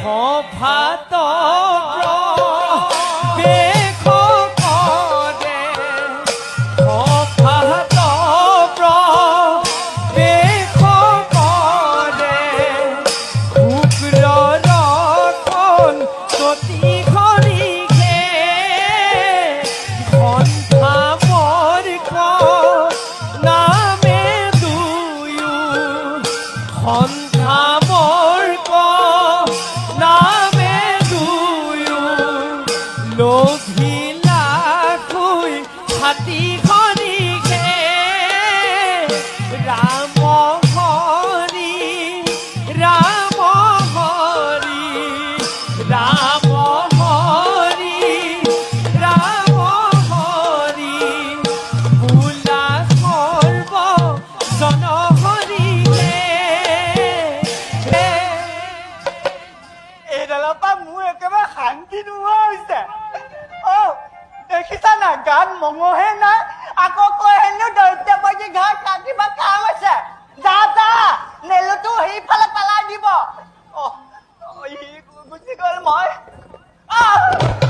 সভাত প্ৰৱেশ কৰে, সভাত প্ৰৱেশ কৰে, শুক্ৰ সন্ততি হৰিহে। সন্থা মৰ্ক নামে দুয়ো, সন্থা মৰ্ক নামে দুয়ো, লভিলা শুই হাতী হৰিহে। ৰাম হৰি ৰাম হৰি ৰাম হৰি ৰাম হৰি, বোলা সৰ্ব জন হৰিহে। এইডালৰ পৰা মোৰ একেবাৰে শান্তি নোহোৱা হৈছে। অ, দেখিছা নাই, গাত মঙহে নাই, আকৌ কৈ হেনো দৈত্যপতি ঘৰত তাৰ কিবা কাম আছে। যা যা, নেলুটো সেইফালে পেলাই দিব। অ, সি গুচি গ'ল। মই আহ!